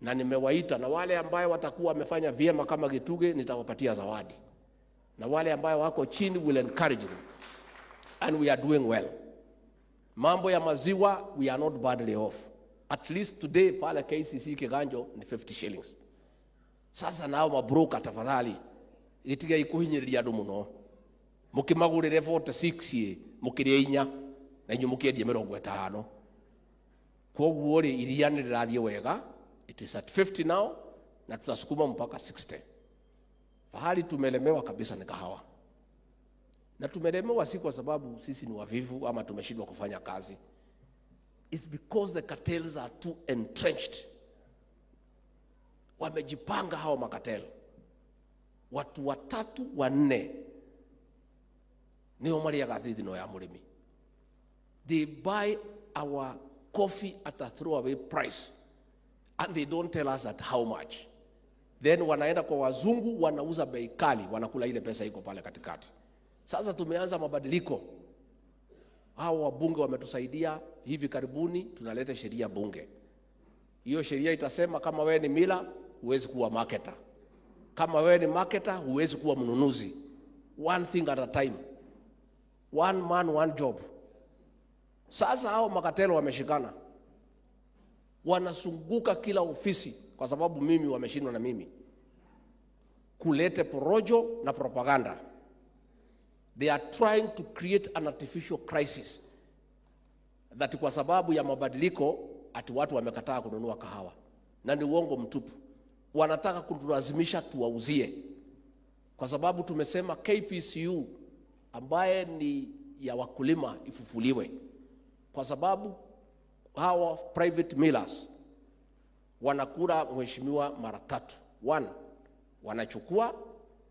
Na nimewaita, na wale ambayo watakuwa wamefanya vyema kama Gituge nitawapatia zawadi, na wale ambayo wako chini will encourage them, and we are doing well. Mambo ya maziwa, we are not badly off. At least today pale KCC Kiganjo ni 50 shillings. Sasa nao mabroka, tafadhali gitigai kuhinyiriria andu muno, mukimagurire 46 mukiria inya na inyu mukiendia 50. Koguo ri iria ni rirathie wega, it is at 50 now na tutasukuma mpaka 60. Fahali tumelemewa kabisa ni kahawa, na tumelemewa si kwa sababu sisi ni wavivu ama tumeshindwa kufanya kazi. It's because the cartels are too entrenched. Wamejipanga hao macartel, watu watatu wanne nio mariaga thithino ya murimi. They buy our coffee at a throwaway price and they don't tell us at how much. Then wanaenda kwa wazungu wanauza bei kali, wanakula ile pesa iko pale katikati. Sasa tumeanza mabadiliko. Hao wabunge wametusaidia. Hivi karibuni tunaleta sheria bunge. Hiyo sheria itasema kama wewe ni miller huwezi kuwa marketer, kama wewe ni marketer huwezi kuwa mnunuzi. One thing at a time, one man one job. Sasa hao macartel wameshikana, wanazunguka kila ofisi, kwa sababu mimi wameshindwa na mimi kulete porojo na propaganda. They are trying to create an artificial crisis that kwa sababu ya mabadiliko ati watu wamekataa kununua kahawa, na ni uongo mtupu. Wanataka kutulazimisha tuwauzie, kwa sababu tumesema KPCU ambaye ni ya wakulima ifufuliwe, kwa sababu hawa private millers wanakula mheshimiwa mara tatu. One, wanachukua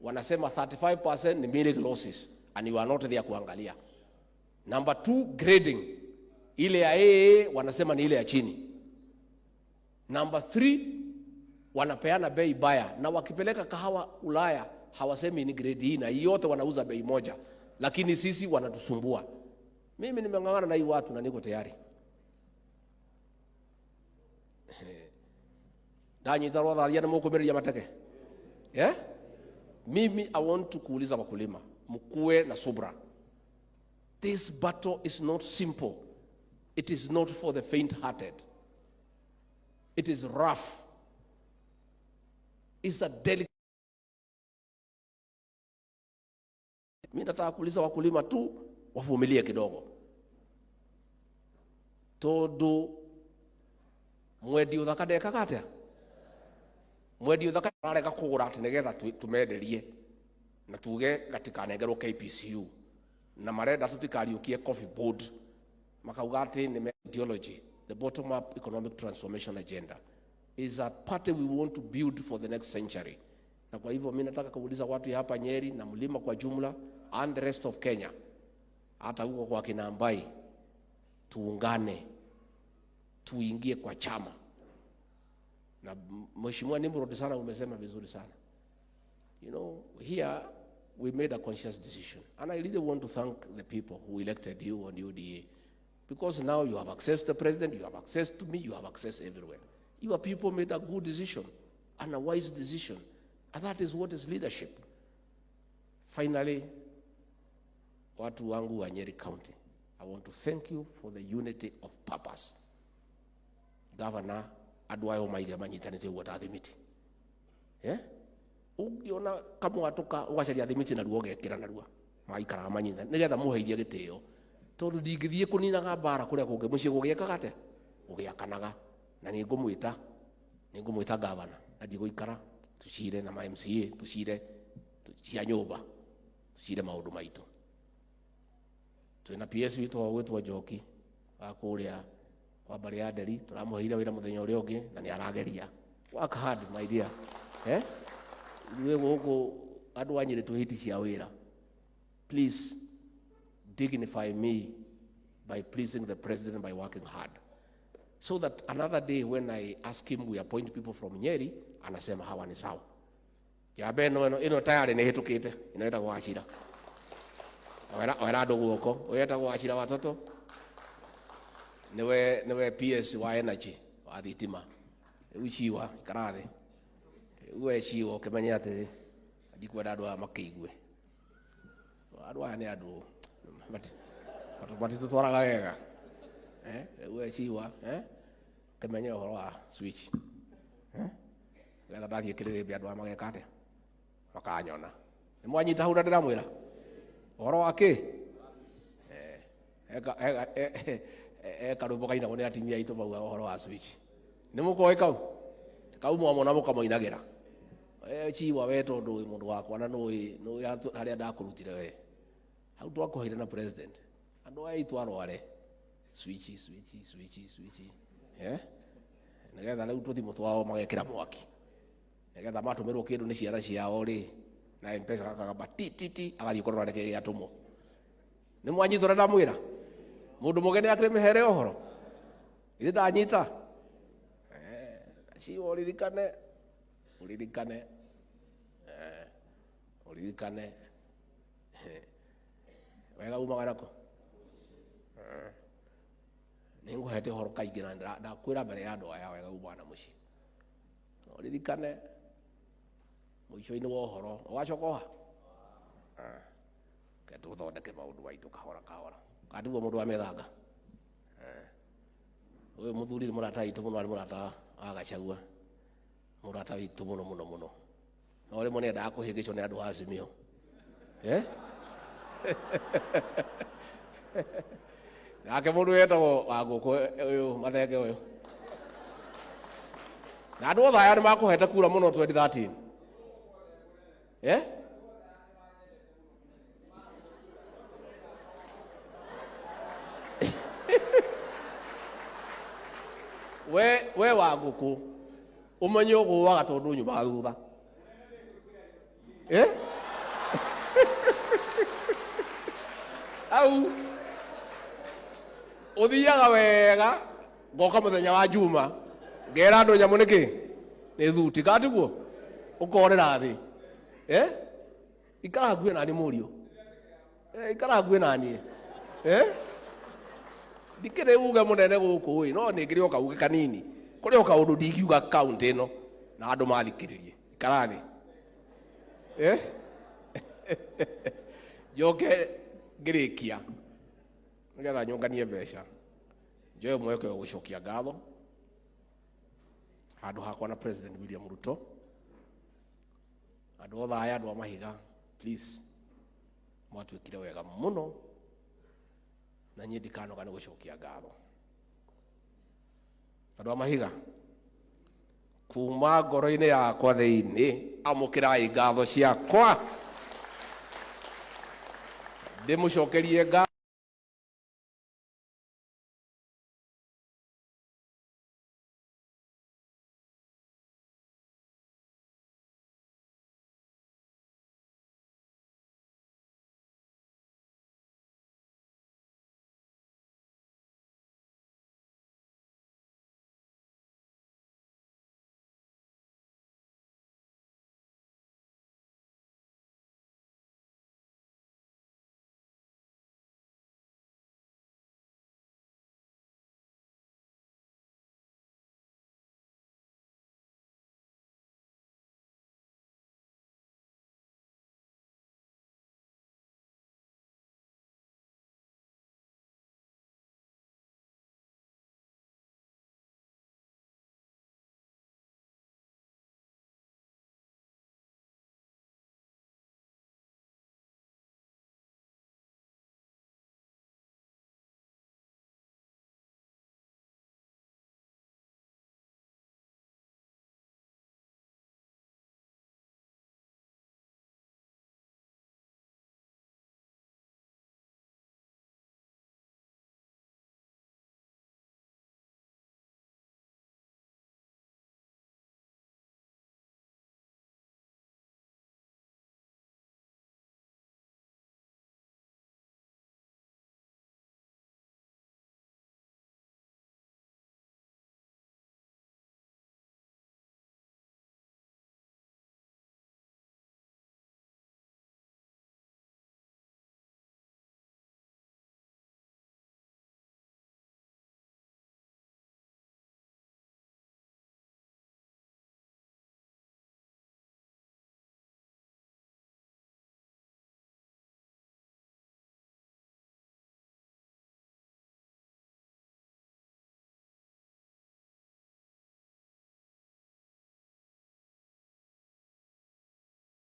wanasema 35% ni milling losses and you are not there kuangalia. Number two, grading ile ya AA wanasema ni ile ya chini. Number three, wanapeana bei baya, na wakipeleka kahawa Ulaya hawasemi ni grade hii, na hii yote wanauza bei moja, lakini sisi wanatusumbua. Mimi nimeng'ang'ana na hii watu na niko tayari. Ndanyita rwatharia na mukumiria mateke. Yeah? Mimi I want to kuuliza wakulima, mkuwe na subra. This battle is not simple. It is not for the faint-hearted. It is rough. It's a delicate. Mimi nataka kuuliza wakulima tu wavumilie kidogo. Tondu mwendi uthaka ndekaga atia? Mwendi uthaka ararega kugura ati nigetha tumenderie na tuge gatikanengerwo KPCU, na marenda tutikariukie coffee board, makauga ati ni ideology. The bottom up economic transformation agenda is a party we want to build for the next century. Na kwa hivyo mimi nataka kuuliza watu hapa Nyeri na mlima kwa jumla and the rest of Kenya, hata huko kwa kina Ambai, tuungane, tuingie kwa chama. Na Mheshimiwa Nimrod sana umesema vizuri sana. Here we made a conscious decision. And I really want to thank the people who elected you on UDA. Because now you have access to the president, you have access to me, you have access everywhere. Your people made a good decision and a wise decision. And that is what is leadership. Finally, watu wangu wa Nyeri County, I want to thank you for the unity of purpose. Governor, andũ aya maige manyitanĩte ũguo ta thimiti. Ũngĩona kamwatũka ũgacaria thimiti narua ũgekĩra narua. Maikaraga manyitanĩte nĩgetha mũheithie gĩtĩo. Tondũ ndingĩthiĩ kũninaga mbara kũrĩa kũngĩ, mũciĩ gũgĩekaga atĩa? Gũgĩakanaga. Na nĩngũmwĩta governor, na ndigũikara tucire na ma MCA, tucire cia nyũmba, tucire maũndũ maitũ. Twĩna PS witũ wa gwĩtwo Njoki wa kũrĩa kwa mbarĩ ya Nderi, tũramũheire wĩra mũthenya ũrĩa ũngĩ na nĩ arageria. Work hard my dear. Ithuĩ gũkũ andũ a Nyĩrĩ twĩ hiti cia wĩra. Please dignify me by pleasing the president by working hard. So that another day when I ask him we appoint people from Nyeri, anasema hawa ni sawa. Jambe ĩno ĩno tayari nĩ ĩhĩtũkĩte, ĩno ĩtagwo Wachira. Wera andũ guoko, ũyũ etagwo Wachira watoto. Niwe PS wa energy wa thitima. Rĩu ciwa ikara thĩ. Rĩu we ciwa ũkĩmenye atĩ ndikwenda andũ aya makĩigue. Andũ aya nĩ andũ matitũtwaraga wega. Rĩu we ciwa, ũkĩmenye ũhoro wa switch. Nĩgetha ndathiĩ kĩrĩrĩmbĩ andũ aya mageka atĩa? Makanyona. Nĩ mwanyita hau na ndĩramwĩra? Ũhoro wa kĩ? He karwĩmbo kainagwo nĩ atumia aitũ maugaga ũhoro wa switch. Nĩ mũkoĩ kau? Kau mwamona mũkamoinagĩra. Chiwa we tondũ wĩ mũndũ wakwa na nũĩ harĩa ndakũrutire we. Hau twakũheire na president. Andũ aya aitũ arware. Switch, switch, switch, switch. Nĩgetha rĩu tũthimũ twao magekĩra mwaki. Nĩgetha matũmĩrwo kĩndũ nĩ ciana ciao rĩ, na M-Pesa gakagamba ti ti ti agathiĩ kũrora nĩkĩ gĩatũmwo. Nĩ mwanyita ũrĩa ndamwĩra? Mũndũ mũgeni akĩrĩ mĩhere ũhoro? Ithe ndanyita? Ciwa ũririkane, ũririkane, ũririkane. Wega umaga nako? Nĩ ngũhete ũhoro kaingĩ na ndakwĩra mbere ya andũ aya wega umaga na mũciĩ. Ũririkane mũico-inĩ wa ũhoro ũgacoka oha? Ke tũthondeke maũndũ maitũ kahora kahora. Kana tiguo mũndũ wa mĩthanga? Ũyũ mũthuri nĩ mũrata witũ mũno, arĩ mũrata wa Gachagua. Mũrata witũ mũno mũno mũno. No rĩmwe nĩ endaga kũhĩngĩcwo nĩ andũ a Azimio. Nake mũndũ wetagwo wa ngũkũ ũyũ Mathenge ũyũ. Na andũ othe aya nĩ makũhete kura mũno 2013. We wa ngũkũ ũmenye ũgũaga tondũ nyumaga thutha. Au ũthiaga wega ngoka mũthenya wa Juma ngera andũ nyamũ nĩkĩ nĩ thuti kana tiguo ũkorera thĩ. Ikara hakuhĩ naniĩ mũriũ. Ikara hakuhĩ naniĩ. Ndikĩrĩ uge mũnene gũkũ ĩ, no nĩ ngĩrĩ o kauge kanini. Kũrĩ o kaũndũ ndingiuga kaunti ĩno na andũ mathikĩrĩrie. Ikara thĩ. Njoke ngĩrĩkia nĩgetha nyũnganie mbeca. Njoe mweke wa gũcokia ngatho handũ hakwa na President William Ruto. Andũ othe aya, andũ a Mahiga, please, mwatuĩkire wega mũno na niĩ ndikanoga nĩ gũcokia ngatho. Andũ a Mahiga, kuma ngoro-inĩ yakwa thĩinĩ, amũkĩrai ngatho ciakwa, ndĩmũcokerie ngatho.